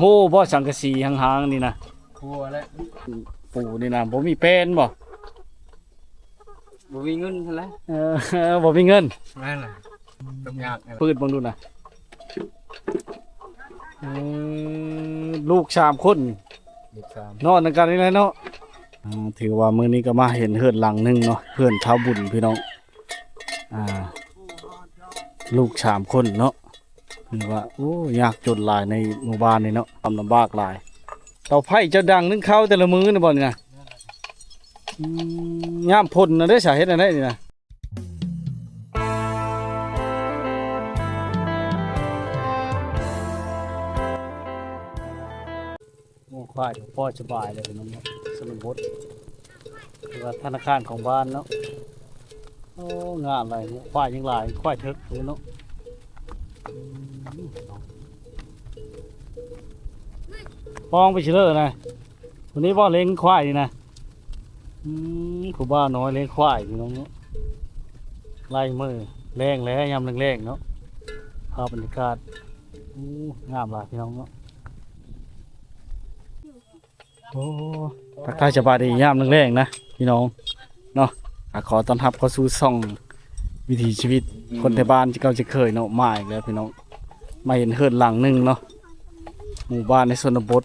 ໂອ້ ບໍ່ ສັງກະສີຫາງໆນີ້ນະ ຄົວແຫຼະ ປູນີ້ນະ ບໍ່ມີແປນບໍ່? ບໍ່ມີເງິນຫັ້ນແຫຼະ ເອີ ບໍ່ມີເງິນ ແມ່ນລະ ທຸກຍາກນັ້ນແຫຼະ ປືດເບິ່ງດູນະ ເອີ ລູກສາມຄົນ ລູກສາມ ນອນນຳກັນນີ້ແຫຼະເນາະ ອ່າ ຖືວ່າມື້ນີ້ກໍມາເຫັນເຮືອນຫຼັງໜຶ່ງເນາະ ເຮືອນຊາວບຸນພີ່ນ້ອງ ອ່າ ລູກສາມຄົນເນາະ ຖືວ່າ ໂອ້ ຍາກຈົນຫຼາຍໃນໝູ່ບ້ານນີ້ເນາະ ຄວາມລຳບາກຫຼາຍ ເຕົາໄຟເຈົ້າດັງໜຶ້ງເຂົ້າແຕ່ລະມື້ນະບໍ່ນີ້ນະ ອືມ ຍາມຝົນນະເດ້ ສາເຮັດແນວໃດນີ້ນະ ໂອ້ ຄວາຍກໍພໍສະບາຍແລ້ວພີ່ນ້ອງເນາະ ຊົນນະບົດ ຫຼືວ່າທະນາຄານຂອງບ້ານເນາະ ໂອ້ ງາມຫຼາຍເນາະ ຄວາຍຍັງຫຼາຍ ຄວາຍເຖິກຢູ່ເນາະ ອືມ ປ້ອງໄປຊິເລີນະ ຜູ້ນີ້ບໍ່ ເລັງຄວາຍນີ້ນະ ອືມ ຜູ້ບ່າວນ້ອຍເລັງຄວາຍພີ່ນ້ອງເນາະ ໄລ່ມື້ແລງແລ້ວ ຍາມແລງໆເນາະ ພາບບັນຍາກາດ ໂອ້ ງາມຫຼາຍພີ່ນ້ອງເນາະ ໂອ້ ທັກທາຍສະບາຍດີຍາມແລງໆນະພີ່ນ້ອງເນາະ ກໍຂໍຕ້ອນຮັບເຂົ້າສູ່ຊ່ອງວິຖີຊີວິດ ອືມ ຄົນໄທບ້ານເກົ່າເຊັ່ນເຄີຍເນາະ ມາອີກແລ້ວພີ່ນ້ອງ ມາເຫັນເຮືອນຫຼັງໜຶ່ງເນາະ ໝູ່ບ້ານໃນຊົນນະບົດ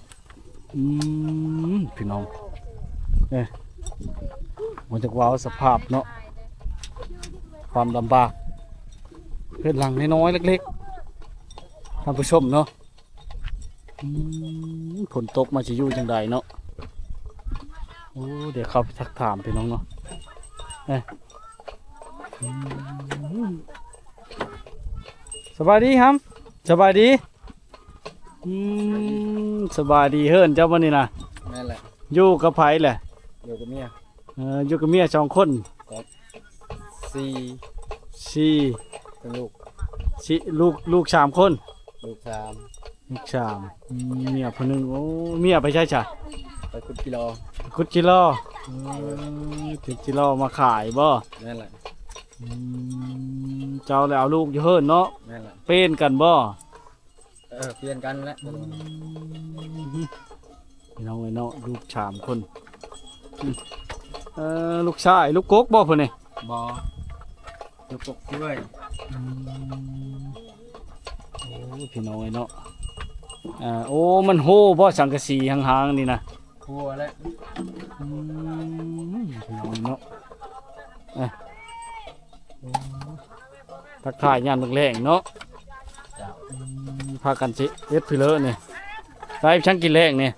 ອືມ ພີ່ນ້ອງ ເອີ ບໍ່ຈັກເວົ້າສະພາບເນາະ ຄວາມລຳບາກ ເຮືອນຫຼັງນ້ອຍໆເລັກໆ ທ່ານຜູ້ຊົມເນາະ ອືມ ຝົນຕົກມາຊິຢູ່ຈັ່ງໃດເນາະ ໂອ້ ດຽວເຂົ້າໄປທັກຖາມພີ່ນ້ອງເນາະ ເອີ ອືມ ສະບາຍດີຫຳ ສະບາຍດີ ອືມ ສະບາຍດີ ເຮືອນເຈົ້າບໍ່ນີ້ນະ ແມ່ນແຫຼະ ຢູ່ກັບໃຜແຫຼະ ຢູ່ກັບເມຍ ເອີ ຢູ່ກັບເມຍສອງຄົນ ກັບ ສີ່ ສີ່ ເປັນລູກ ສີ່ ລູກ ລູກສາມຄົນ ລູກສາມ ລູກສາມ ອືມ ເມຍຜູ້ໜຶ່ງ ໂອ້ ເມຍໄປໃສຊະ ໄປຂຸດຈີລໍ ໄປຂຸດຈີລໍ ເອີ ເອີ ຂຸດຈີລໍມາຂາຍບໍ່ ແມ່ນແຫຼະ ອືມ ເຈົ້າແລ້ວເອົາລູກຢູ່ເຮືອນເນາະ ແມ່ນແຫຼະ ປ່ຽນກັນບໍ່ ເອີ ປ່ຽນກັນແຫຼະ ອືມ ພີ່ນ້ອງເອີຍເນາະ ລູກສາມຄົນ ອືມ ເອີ ລູກຊາຍ ລູກກົກບໍ່ຜູ້ນີ້ ບໍ່ ຢູ່ກົກດ້ວຍ ອືມ ໂອ້ ພີ່ນ້ອງເອີຍເນາະ ອ່າ ໂອ້ ມັນໂຮບໍ່ ສັງກະສີຫາງໆນີ້ນະ ຄົວແຫຼະ ອືມ ພີ່ນ້ອງເນາະ ອ່ະ ໂອ້ ທັກທາຍຍາມແລງໆເນາະ ເຈົ້າ ອືມ ພາກັນຊິເຮັດພີເລີນີ້ ໄດ້ຫຍັງກິນແລງນີ້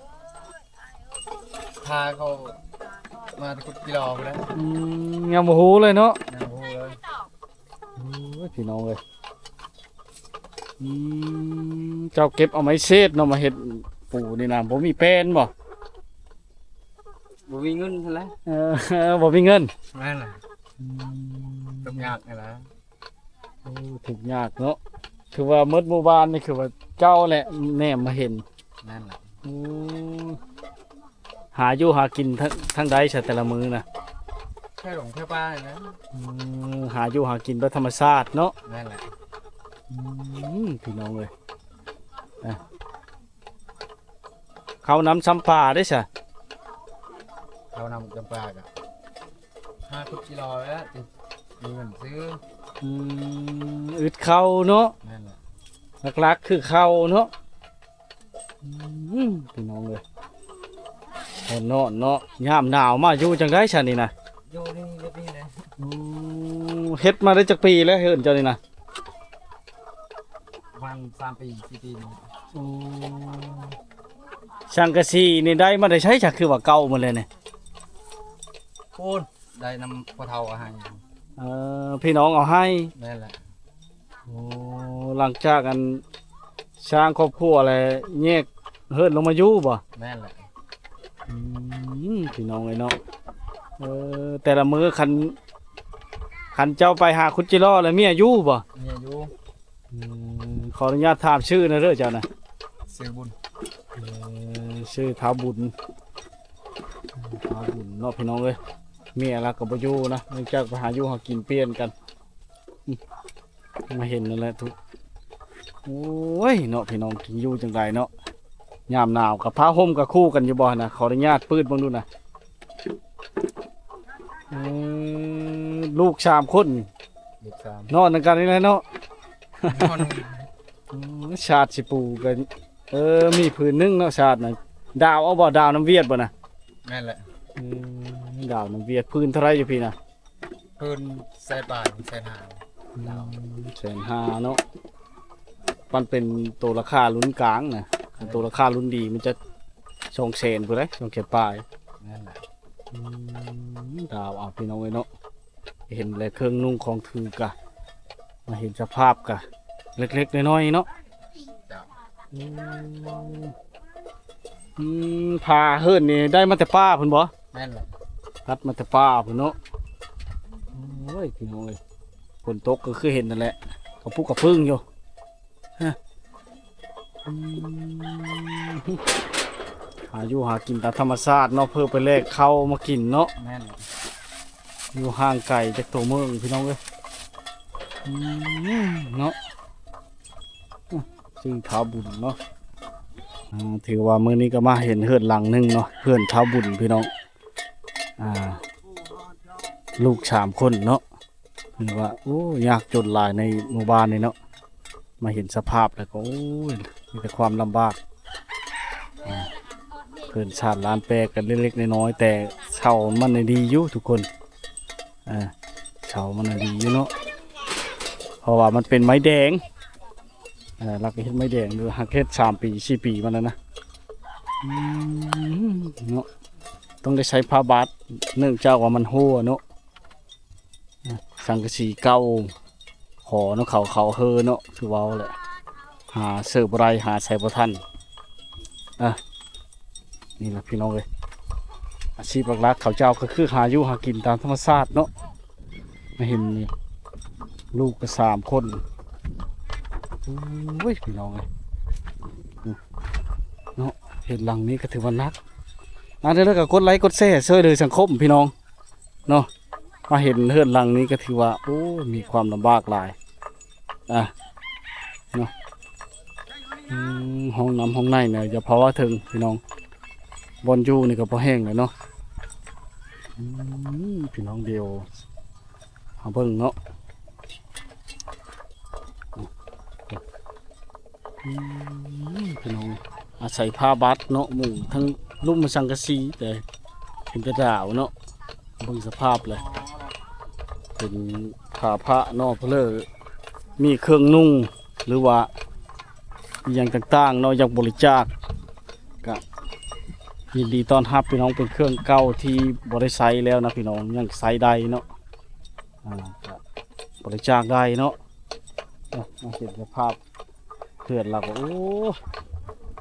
ພາເຂົາມາແຕ່ຂຸດຈີລໍພຸ້ນແຫຼະ ອືມ ຍັງບໍ່ຮູ້ເລີຍເນາະ ຍັງບໍ່ຮູ້ເລີຍ ໂອ້ຍ ພີ່ນ້ອງເອີຍ ອືມ ເຈົ້າເກັບເອົາໄມ້ເສດເນາະ ມາເຮັດປູນີ້ນະ ບໍ່ມີແປນບໍ່? ບໍ່ມີເງິນຫັ້ນແຫຼະ ເອີ ບໍ່ມີເງິນ ແມ່ນແຫຼະ ອືມ ທຸກຍາກຫັ້ນແຫຼະ ໂອ້ ທຸກຍາກເນາະ ຖືວ່າໝົດໝູ່ບ້ານນີ້ຄືວ່າເຈົ້າແຫຼະແນມມາເຫັນ ແມ່ນແຫຼະ ໂອ້ ຫາຢູ່ຫາກິນທາງ ທາງໃດຊະແຕ່ລະມື້ນະ? ແຖວດົງແຖວປ່ານີ້ແຫຼະ ອືມ ຫາຢູ່ຫາກິນແບບທຳມະຊາດເນາະ ແມ່ນແຫຼະ ອືມ ພີ່ນ້ອງເອີຍ ອ່ະ ເຂົ້ານຳຊຳປາເດ້ຊະ ເຂົ້ານຳຈຳປາກະ ຫາຂຸດຈີລໍແລ້ວ ມີເງິນຊື້ ອືມ ອຶດເຂົ້າເນາະ ແມ່ນແຫຼະ ຫຼັກໆຄືເຂົ້າເນາະ ອືມ ພີ່ນ້ອງເອີຍ ຮ້ອນເນາະ ຍາມໜາວມາຢູ່ຈັ່ງໃດຊັ້ນນີ້ນະ? ຢູ່ນີ້ແບບນີ້ແຫຼະ ໂອ້ ເຮັດມາໄດ້ຈັກປີແລ້ວເຮືອນເຈົ້ານີ້ນະ? ປະມານສາມປີ ສີ່ປີນີ້ ໂອ້ ສັງກະສີນີ້ໄດ້ມາແຕ່ໃສຊະ ຄືວ່າເກົ່າໝົດແລ້ວນີ້? ໂອ້ ໄດ້ນຳພໍ່ເຖົ້າເອົາໃຫ້ ເອີ ພີ່ນ້ອງເອົາໃຫ້ ແມ່ນແຫຼະ ໂອ້ ຫຼັງຈາກອັນສ້າງຄອບຄົວແລ້ວແຍກເຮືອນລົງມາຢູ່ບໍ່? ແມ່ນແຫຼະ ອືມ ພີ່ນ້ອງເອີຍເນາະ ເອີ ແຕ່ລະມື້ຄັນ ຄັນເຈົ້າໄປຫາຂຸດຈີລໍແລ້ວເມຍຢູ່ບໍ່? ເມຍຢູ່ ອືມ ຂໍອະນຸຍາດຖາມຊື່ແດ່ເດີເຈົ້ານະ ຊື່ບຸນ ເອີ ຊື່ທ້າວບຸນ ທ້າວບຸນເນາະ ພີ່ນ້ອງເອີຍ ເມຍລາວກໍບໍ່ຢູ່ນະ ເນື່ອງຈາກໄປຫາຢູ່ຫາກິນປ່ຽນກັນ ອືມ ມາເຫັນນັ້ນແຫຼະທຸກ ໂອ້ຍເນາະ ພີ່ນ້ອງ ກິນຢູ່ຈັ່ງໃດເນາະ ຍາມໜາວກໍຜ້າຫົ່ມກໍຄູ່ກັນຢູ່ບໍ່ຫັ້ນນະ? ຂໍອະນຸຍາດປືດເບິ່ງດູນະ. ເອີ ລູກສາມຄົນ ລູກສາມ ນອນນຳກັນນີ້ແຫຼະເນາະ. ນອນ ອືມ ຊາດຊິປູກໍ ເອີ ມີຜືນໜຶ່ງເນາະ ຊາດນະ. ດາວເອົາບໍ່? ດາວນຳຫວຽດບໍ່ນະ? ແມ່ນແຫຼະ. ອືມ ດາວນຳຫວຽດ. ຜືນເທົ່າໃດຢູ່ພີ້ນະ? ຄືນແສນປາຍ ແສນຫ້າ ອືມ ດາວ ແສນຫ້າເນາະ. ມັນເປັນໂຕລາຄາລຸ້ນກາງນະ, ຄັນໂຕລາຄາລຸ້ນດີມັນຈະສອງແສນພຸ້ນເດ້ ສອງແສນປາຍ. ນັ້ນແຫຼະ. ອືມ ດາວ ເອົາ ພີ່ນ້ອງເອີຍເນາະ, ເຫັນແລ້ວເຄື່ອງນຸ່ງຂອງຖືກະ ມາເຫັນສະພາບກະເລັກໆນ້ອຍໆເນາະ. ເຈົ້າ. ອືມ ອືມ ຜ້າເຫີນນີ້ໄດ້ມາແຕ່ປ່າພຸ້ນບໍ່? ແມ່ນແຫຼະ ຕັດມາແຕ່ປ່າພຸ້ນເນາະ. ໂອ້ຍ ພີ່ນ້ອງເອີຍ ຝົນຕົກກໍຄືເຫັນນັ້ນແຫຼະ ກະປຸກກະປຶ້ງຢູ່. ຮະ ອືມ ຫາຢູ່ຫາກິນຕາມທຳມະຊາດເນາະ ເພື່ອໄປແລກເຂົ້າມາກິນເນາະ. ແມ່ນ ຢູ່ຫ່າງໄກຈາກຕົວເມືອງ ພີ່ນ້ອງເອີຍ. ອືມ ເນາະ ອື ຊື່ທ້າວບຸນເນາະ. ອ່າ ຖືວ່າມື້ນີ້ກໍມາເຫັນເຮືອນຫຼັງໜຶ່ງເນາະ ເຮືອນທ້າວບຸນ ພີ່ນ້ອງ. ອ່າ ລູກສາມຄົນເນາະ ຖືວ່າ ໂອ້ ຍາກຈົນຫຼາຍໃນໝູ່ບ້ານນີ້ເນາະ. ມາເຫັນສະພາບແລ້ວກໍ ໂອ້ຍ ມີແຕ່ຄວາມລຳບາກ. ອ່າ ເຮືອນຊານລານແປກໍເລັກໆນ້ອຍໆ ແຕ່ເສົາມັນນີ້ດີຢູ່ທຸກຄົນ. ອ່າ ເສົາມັນນີ້ດີຢູ່ເນາະ ເພາະວ່າມັນເປັນໄມ້ແດງ. ເອີ ຫຼັກເຮັດໄມ້ແດງຢູ່ ຫາກເຮັດສາມປີ ສີ່ປີມາແລ້ວນະ. ອືມ ເນາະ ຕ້ອງໄດ້ໃຊ້ຜ້າບາດ ເນື່ອງຈາກວ່າມັນຮົ່ວເນາະ. ສັງກະສີເກົ່າ ຂໍນຳເຂົາ ເຂົາເຮີເນາະ ຄືເວົ້າແຫຼະ ຫາຊື້ບໍ່ໄດ້ ຫາໃຊ້ບໍ່ທັນ. ອ່ະ ນີ້ລະພີ່ນ້ອງເອີຍ ອາຊີບຫຼັກໆເຂົາເຈົ້າກໍຄືຫາຢູ່ຫາກິນຕາມທຳມະຊາດເນາະ. ມາເຫັນນີ້ ລູກກໍສາມຄົນ. ໂອ້ຍ ພີ່ນ້ອງເອີຍ ເນາະ ເຮືອນຫຼັງນີ້ກໍຖືວ່າໜັກ. ອ່າ ເດີ ກໍກົດໄລກົດແຊ ຊ່ວຍເຫຼືອສັງຄົມພີ່ນ້ອງເນາະ. ມາເຫັນເຮືອນຫຼັງນີ້ກໍຖືວ່າ ໂອ້ ມີຄວາມລຳບາກຫຼາຍ. ອ່າ ເນາະ ອືມ ຫ້ອງນ້ຳຫ້ອງໃນນະ ຢ່າເວົ້າວ່າເຖິງພີ່ນ້ອງ ບ່ອນຢູ່ນີ້ກໍພໍແຫ້ງແລ້ວເນາະ. ອືມ ພີ່ນ້ອງ ດຽວເຮົາເບິ່ງເນາະ. ອືມ ພີ່ນ້ອງ ອາໄສຜ້າບາດເນາະ ມຸງທັງລຸ່ມສັງກະສີ ແຕ່ເປັນຕາດາວເນາະ. ເບິ່ງສະພາບແລ້ວ ເປັນຜ້າພະເນາະ ເພິ່ນເລີຍມີເຄື່ອງນຸ່ງ ຫຼືວ່າອີ່ຫຍັງຕ່າງໆເນາະ ຢາກບໍລິຈາກ ກະຍິນດີຕ້ອນຮັບພີ່ນ້ອງ. ເປັນເຄື່ອງເກົ່າທີ່ບໍ່ໄດ້ໃຊ້ແລ້ວນະພີ່ນ້ອງ ຍັງໃຊ້ໄດ້ເນາະ. ອ່າ ກະບໍລິຈາກໄດ້ເນາະ. ເນາະ ມາເຫັນສະພາບເຮືອນລາວກໍ ໂອ້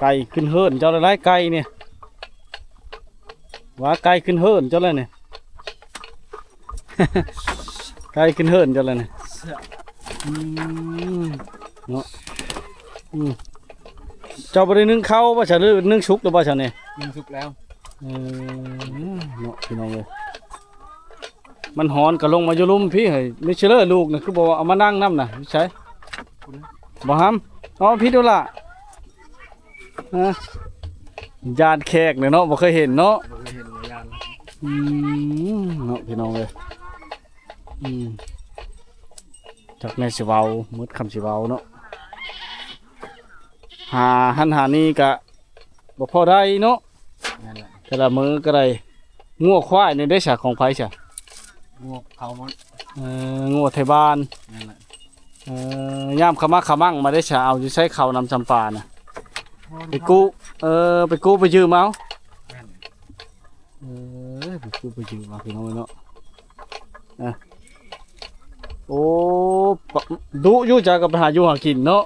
ໄກ່ຂຶ້ນເຮືອນເຈົ້າແລ້ວ ໄກ່ນີ້ ວ່າໄກ່ຂຶ້ນເຮືອນເຈົ້າແລ້ວນີ້ ໄກ່ຂຶ້ນເຮືອນເຈົ້າແລ້ວນີ້. ອືມ ເນາະ ອືມ ເຈົ້າບໍ່ໄດ້ໜຶ້ງເຂົ້າບໍ່ຊະ ຫຼືໜຶ້ງສຸກແລ້ວບໍ່ຊະນີ້? ໜຶ້ງສຸກແລ້ວ. ເອີ ເນາະ ພີ່ນ້ອງເອີຍ ມັນຮ້ອນກໍລົງມາຢູ່ລຸ່ມພີ້. ເຮີ້ຍ ມີເຊເລີລູກນະ ຄືບໍ່ເອົາມານັ່ງນຳນະ? ຢູ່ໃສ? ບໍ່ຫຳ ເອົາພີ້ດູລະ. ຮະ ຢ້ານແຂກເນາະ ບໍ່ເຄີຍເຫັນເນາະ. ບໍ່ເຄີຍເຫັນ ບໍ່ຢ້ານ. ອືມ ເນາະ ພີ່ນ້ອງເອີຍ. ອືມ ຈັກແມ່ນຊິເວົ້າ ໝົດຄຳຊິເວົ້າເນາະ. ຫາຫັ້ນຫານີ້ກະບໍ່ພໍໄດ້ເນາະ. ແມ່ນແຫຼະ ແຕ່ລະມື້ກໍໄດ້. ງົວຄວາຍນີ້ເດ້ຊະ ຂອງໃຜຊະ? ງົວເຂົາໝົດ. ເອີ ງົວໄທບ້ານ. ແມ່ນແຫຼະ. ເອີ ຍາມຂະມັກຂະມັງມາໄດ້ຊະ ເອົາຢູ່ໃສເຂົ້ານຳຈຳປານະ? ໄປກູ້ ເອີ ໄປກູ້ໄປຢືມເອົາ. ແມ່ນ. ເອີ ໄປກູ້ໄປຢືມເອົາ ພີ່ນ້ອງເອີຍເນາະ. ອ່ະ ໂອ້ ປະ ດຸຢູ່ ເຈົ້າກໍໄປຫາຢູ່ຫາກິນເນາະ.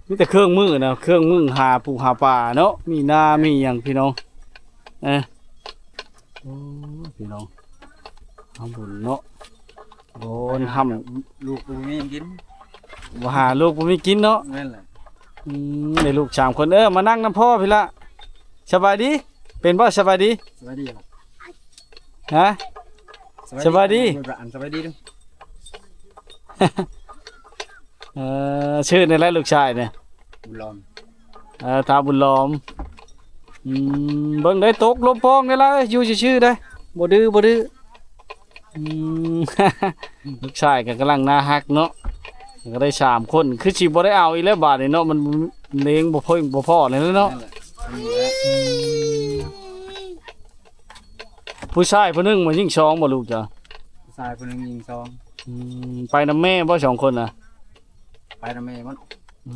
ມີແຕ່ເຄື່ອງມືນະ ເຄື່ອງມືຫາປູຫາປາເນາະ ມີນາມີຫຍັງພີ່ນ້ອງ. ເອີ ໂອ້ ພີ່ນ້ອງ ທຳບຸນເນາະ. ໂອ້ ຫາລູກບໍ່ມີກິນ. ບໍ່ຫາລູກບໍ່ມີກິນເນາະ. ແມ່ນແຫຼະ. ອືມ ໄດ້ລູກສາມຄົນ. ເອີ ມານັ່ງນຳພໍ່ພີ້ລະ. ສະບາຍດີ ເປັນບໍ່? ສະບາຍດີ. ສະບາຍດີ. ຮະ? ສະບາຍດີ. ສະບາຍດີ. ເອີ ຊື່ແນວໃດລູກຊາຍນີ້? ບຸນຫຼອນ. ເອີ ທ້າວບຸນຫຼອມ. ອືມ ເບິ່ງໄດ້ຕົກລົມພອງໄດ້ລະ ຢູ່ຊື່ໆໄດ້ ບໍ່ດື້ ບໍ່ດື້. ອືມ ລູກຊາຍກໍກຳລັງໜ້າຮັກເນາະ ກໍໄດ້ສາມຄົນ ຄືຊິບໍ່ໄດ້ເອົາອີກແລ້ວບາດນີ້ເນາະ ມັນເລງບໍ່ເພິ່ງບໍ່ພໍແລ້ວເນາະ. ອືມ ຜູ້ຊາຍຜູ້ໜຶ່ງ ມາຍິງສອງບໍ່ລູກເຈົ້າ? ຜູ້ຊາຍຜູ້ໜຶ່ງຍິງສອງ. ອືມ ໄປນຳແມ່ບໍ່ສອງຄົນນະ? ໄປນຳແມ່ໝົດ. ອື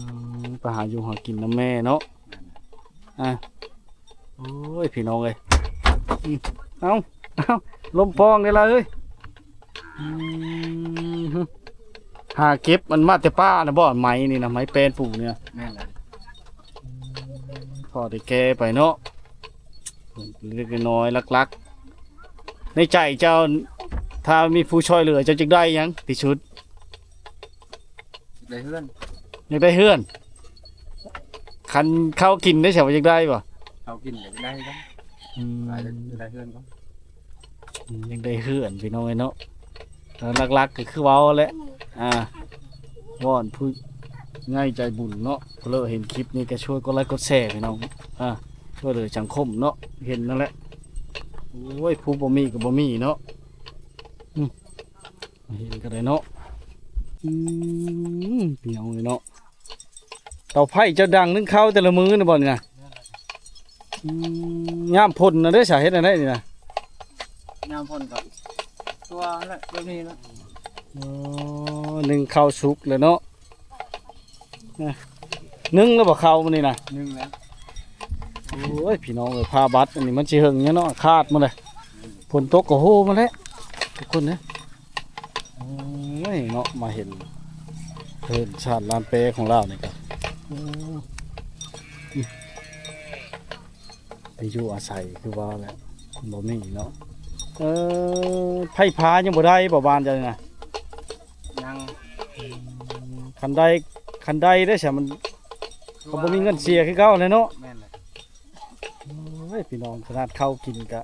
ມ ໄປຫາຢູ່ຫາກິນນຳແມ່ເນາະ. ອ່າ ໂອ້ຍ ພີ່ນ້ອງເອີຍ ອືມ ເອົາ ເອົາ ລົມພອງເດ້ລະເອີຍ. ອືມ ຫາເກັບມັນມາແຕ່ປ່ານະບໍ່? ໄມ້ນີ້ນະ ໄມ້ແປ້ນປູນີ້ນະ. ແມ່ນແຫຼະ ພໍໄດ້ແກ່ໄປເນາະ ເລັກໆນ້ອຍໆ ຫຼັກໆ. ໃນໃຈເຈົ້າ ຖ້າມີຜູ້ຊ່ວຍເຫຼືອ ເຈົ້າຢາກໄດ້ຫຍັງທີ່ສຸດ? ຢາກໄດ້ເຮືອນ. ຢາກໄດ້ເຮືອນ. ຄັນເຂົ້າກິນໄດ້ ເຈົ້າຢາກໄດ້ບໍ່? ເຂົ້າກິນກໍຢາກໄດ້ຄືກັນ. ອືມ ຢາກໄດ້ເຮືອນກ່ອນ. ອືມ ຢາກໄດ້ເຮືອນ ພີ່ນ້ອງເອີຍເນາະ. ແລ້ວຫຼັກໆກໍຄືເວົ້າແຫຼະ ອ່າ ວອນຜູ້ໃຫຍ່ໃຈບຸນເນາະ ເລີເຫັນຄລິບນີ້ກໍຊ່ວຍກົດໄລກົດແຊ ພີ່ນ້ອງ ອ່າ ຊ່ວຍເຫຼືອສັງຄົມເນາະ ເຫັນນັ້ນແຫຼະ. ໂອ້ຍ ຜູ້ບໍ່ມີກໍບໍ່ມີເນາະ. ອືມ ເຫັນກໍໄດ້ເນາະ. ອືມ ພີ່ນ້ອງເອີຍເນາະ ເຕົາໄຟເຈົ້າດັງໜຶ້ງເຂົ້າແຕ່ລະມື້ນະບໍ່ນີ້ນະ? ອືມ ຍາມຝົນນະເດ້ ສາເຮັດແນວໃດນີ້ນະ? ຍາມຝົນກໍຕົວະແຫຼະ ແບບນີ້ແຫຼະ. ອໍ ໜຶ້ງເຂົ້າສຸກແລ້ວເນາະ. ນະ ໜຶ້ງແລ້ວບໍ່ເຂົ້າມື້ນີ້ນະ? ໜຶ້ງແລ້ວ. ໂອ້ຍ ພີ່ນ້ອງເອີຍ ຜ້າບັດອັນນີ້ມັນຊິເຫິງຢູ່ເນາະ ຂາດໝົດເລີຍ ຝົນຕົກກໍໂຫມາແລ້ວ ທຸກຄົນເອີຍ. ໂອ້ຍເນາະ ມາເຫັນເຮືອນຊານລານແປຂອງລາວນີ້ກໍ ໂອ້ ທີ່ຢູ່ອາໄສຄືວ່າແຫຼະ ບໍ່ມີເນາະ. ເອີ ໄຟຟ້າຍັງບໍ່ໄດ້ບໍ່ ບ້ານເຈົ້ານີ້ນະ? ຍັງ. ອືມ ຄັນໄດ້ ຄັນໄດ້ເດ້ຊະ ມັນກໍບໍ່ມີເງິນເສຍຄືເກົ່າແຫຼະເນາະ. ແມ່ນແຫຼະ. ໂອ້ຍ ພີ່ນ້ອງ ຂະໜາດເຂົ້າກິນກະ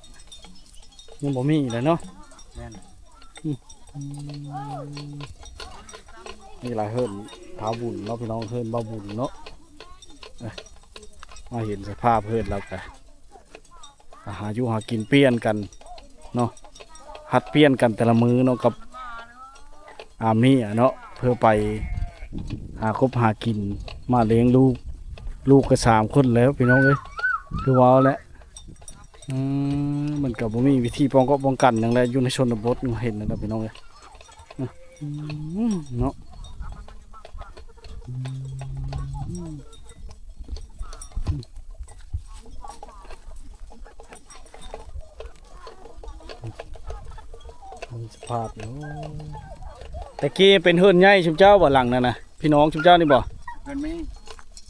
ຍັງບໍ່ມີເລີຍເນາະ. ແມ່ນ. ອືມ ນີ້ລະເຮືອນທ້າວບຸນເນາະ ພີ່ນ້ອງ ເຮືອນບ່າວບຸນເນາະ. ມາເຫັນສະພາບເຮືອນລາວກະ ຫາຢູ່ຫາກິນປ່ຽນກັນເນາະ ຜັດປ່ຽນກັນແຕ່ລະມື້ເນາະ ກັບ ອາເມຍເນາະ ເພື່ອໄປຫາກົບຫາກິນມາລ້ຽງລູກ. ລູກກໍສາມຄົນແລ້ວ ພີ່ນ້ອງເອີຍ ຄືວ່າແຫຼະ. ເອີ ມັນກໍບໍ່ມີວິທີປ້ອງກໍປ້ອງກັນຫຍັງແຫຼະ ຢູ່ໃນຊົນນະບົດ ເຫັນແລ້ວ ພີ່ນ້ອງເອີຍ. ອືມ ເນາະ ອືມ ເບິ່ງສະພາບຢູ່. ແຕ່ກີ້ເປັນເຮືອນໃຫຍ່ຊຸມເຈົ້າບໍ່ ຫຼັງນັ້ນນະ ພີ່ນ້ອງຊຸມເຈົ້ານີ້ບໍ່? ເຮືອນແມ່.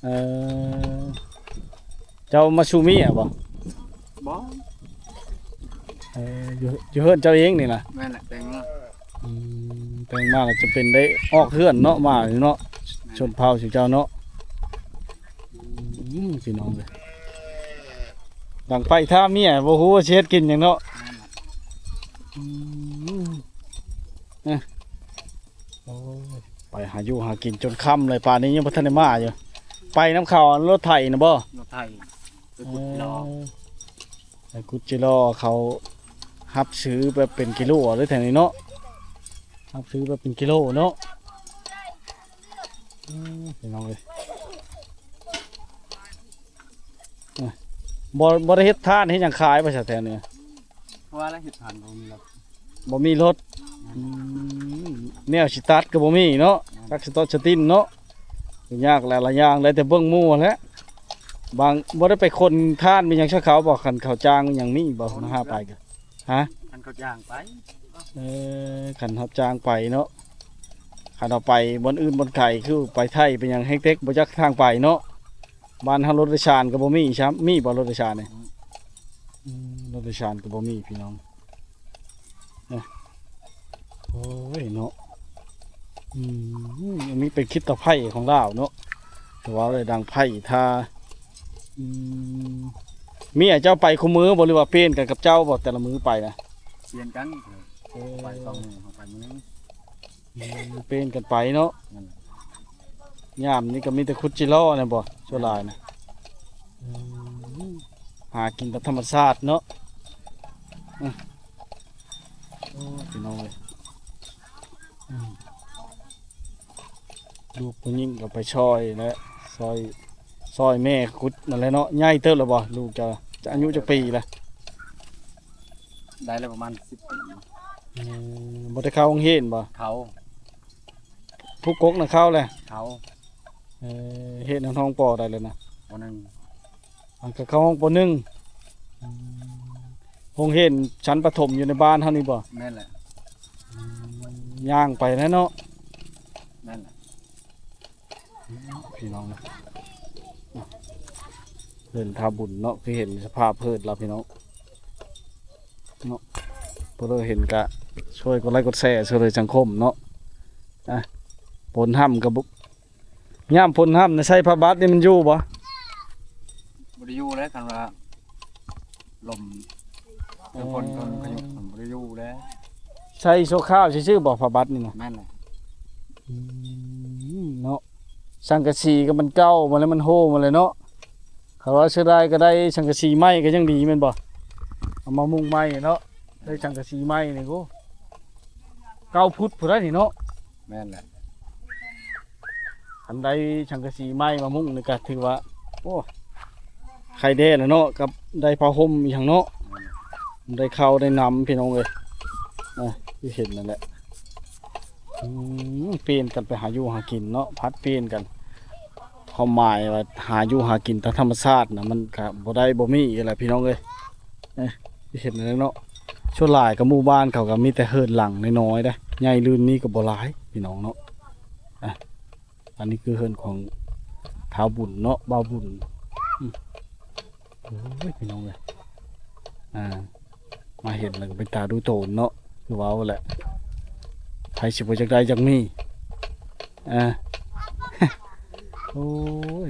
ເອີ ເຈົ້າມາສູ່ເມຍບໍ່? ບໍ່. ເອີ ຢູ່ ຢູ່ເຮືອນເຈົ້າເອງນີ້ນະ? ແມ່ນແຫຼະ ແຕ່ງມາ. ອືມ ແຕ່ງມາແລ້ວຈະເປັນໄດ້ອອກເຮືອນເນາະ ມາເນາະ. ແມ່ນ. ຊົນເຜົ່າເຈົ້າເນາະ. ອືມ ພີ່ນ້ອງເອີຍ ດັງໄຟຖ້າເມຍ ບໍ່ຮູ້ວ່າຊິເຮັດກິນຫຍັງເນາະ. ແມ່ນແຫຼະ. ອືມ ເອີ ໂອ້ຍ ໄປຫາຢູ່ຫາກິນຈົນຄ່ຳເລີຍ ປານນີ້ຍັງບໍ່ທັນໄດ້ມາຢູ່. ໄປນຳເຂົາລົດໄຖນະບໍ່? ລົດໄຖ ໄປຂຸດຈິລໍ. ເອີ ໄປຂຸດຈິລໍ ເຂົາຮັບຊື້ແບບເປັນກິໂລເດ້ແຖວນີ້ເນາະ ຮັບຊື້ແບບເປັນກິໂລເນາະ. ອືມ ພີ່ນ້ອງເອີຍ ເອີ ບໍ່ ບໍ່ໄດ້ເຮັດຖ່ານເຮັດຫຍັງຂາຍບໍ່ຊະແຖວນີ້? ເພາະວ່າລະເຮັດທານບໍ່ມີລົດ ບໍ່ມີລົດ. ອືມ ແນວຊິຕັດກໍບໍ່ມີເນາະ. ແມ່ນ. ຈັກສະຕອດສະຕິນເນາະ ຍາກຫຼາຍໆຢ່າງ ໄດ້ແຕ່ເບິ່ງໝູ່ຫັ້ນແຫຼະ. ບາງ ບໍ່ໄດ້ໄປຂົນຖ່ານມີຫຍັງໃຫ້ເຂົາບໍ່? ຄັນເຂົາຈ້າງມີຫຍັງມີບໍ່ ມາຫາໄປກໍ ຮະ? ຄັນເຂົາຈ້າງໄປ. ເອີ ຄັນຮັບຈ້າງໄປເນາະ. ຄັນເຮົາໄປບ່ອນອື່ນບ່ອນໄກ ຄືໄປໄທໄປຫຍັງ ແຮງເຕັກບໍ່ຈັກທາງໄປເນາະ. ບ້ານເຮົາລົດໂດຍສານກໍບໍ່ມີຊ້ຳ ມີບໍ່ລົດໂດຍສານນີ້? ອືມ ອືມ ລົດໂດຍສານກໍບໍ່ມີພີ່ນ້ອງ. ໂອ້ຍເນາະ ອືມ ອັນນີ້ເປັນຄລິບເຕົາໄຟຂອງລາວເນາະ ແຕ່ວ່າໄດ້ດັງໄຟຖ້າ. ອືມ ເມຍເຈົ້າໄປຄູ່ມື້ບໍ່ ຫຼືວ່າປ່ຽນກັນກັບເຈົ້າບໍ່ ແຕ່ລະມື້ໄປນະ? ປ່ຽນກັນ. ເອີ ໄປສອງມື້ ເຮົາໄປມື້ໜຶ່ງ. ອືມ ປ່ຽນກັນໄປເນາະ. ແມ່ນ. ຍາມນີ້ກໍມີແຕ່ຂຸດຈິລໍແມ່ນບໍ່ ສ່ວນຫຼາຍນະ? หากินตามธรรมชาติเนาะ อืม โอ้ พี่น้องเอ้ย อืม ลูกผู้หญิงก็ไปซ่อยแหละ ซ่อย ซ่อยแม่ขุดนั่นแหละเนาะ ใหญ่เติบแล้วบ่ ลูกเจ้า จะอายุจักปีแล้ว ได้แล้วประมาณสิบปี เออ บ่ได้เข้าโรงเรียนบ่ เข้า ผู้กกน่ะเข้าแล้ว เข้า เออ เฮ็ดหนังท้องปอได้แล้วนะ ป.หนึ่ง มันก็เข้าห้อง ป.หนึ่ง อืม โรงเรียนชั้นประถมอยู่ในบ้านเฮานี่บ่ แม่นแหละ อืม ย่างไปนะเนาะ แม่นแหละ พี่น้องนะ เฮือนท้าวบุญเนาะ คือเห็นสภาพเฮือนแล้วพี่น้องเนาะ พวกเราเห็นก็ช่วยกดไลค์กดแชร์ ช่วยเหลือสังคมเนาะ อ่ะ ฝนห้ำก็บ่ ยามฝนห้ำน่ะใส่ผ้าบัดนี่มันอยู่บ่ บ่ได้อยู่แล้ว คันว่าลม เออ ฝนก็พายุมันบ่ได้อยู่แล้ว ใส่ชั่วคราวซื่อๆบ่ ผ้าบัดนี่นะ แม่นแหละ อืม เนาะ สังกะสีก็มันเก่ามาแล้ว มันโฮมาเลยเนาะ เขาว่าเสียดายก็ได้สังกะสีใหม่ก็ยังดีแม่นบ่ เอามามุงใหม่เนาะ ได้สังกะสีใหม่นี่ โอ้ เก้าฟุตพุ้นได้นี่เนาะ แม่นแหละ คันได้สังกะสีใหม่มามุงนี่ก็ถือว่า โอ้ ไคแด่แล้วเนาะ กับได้ผ้าห่มอีหยังเนาะ ได้ข้าวได้น้ำพี่น้องเอ้ย อ่ะ ที่เห็นนั่นแหละ อืม เปลี่ยนกันไปหาอยู่หากินเนาะ ผัดเปลี่ยนกัน ความหมายว่าหาอยู่หากินตามธรรมชาตินะ มันก็บ่ได้บ่มีอีกแหละพี่น้องเอ้ย เอ้ย ที่เห็นนั่นแหละเนาะ ส่วนหลายก็หมู่บ้านเขาก็มีแต่เฮือนหลังน้อยๆเด้ ใหญ่ลื่นนี้ก็บ่หลายพี่น้องเนาะ อ่ะ อันนี้คือเฮือนของท้าวบุญเนาะ บ่าวบุญ อืม โอ้ย พี่น้องเอ้ย อ่า มาเห็นแล้วก็เป็นตาดูโตนเนาะ คือเว้าแหละ ไผสิบ่อยากได้อยากมี อ่า โอ้ย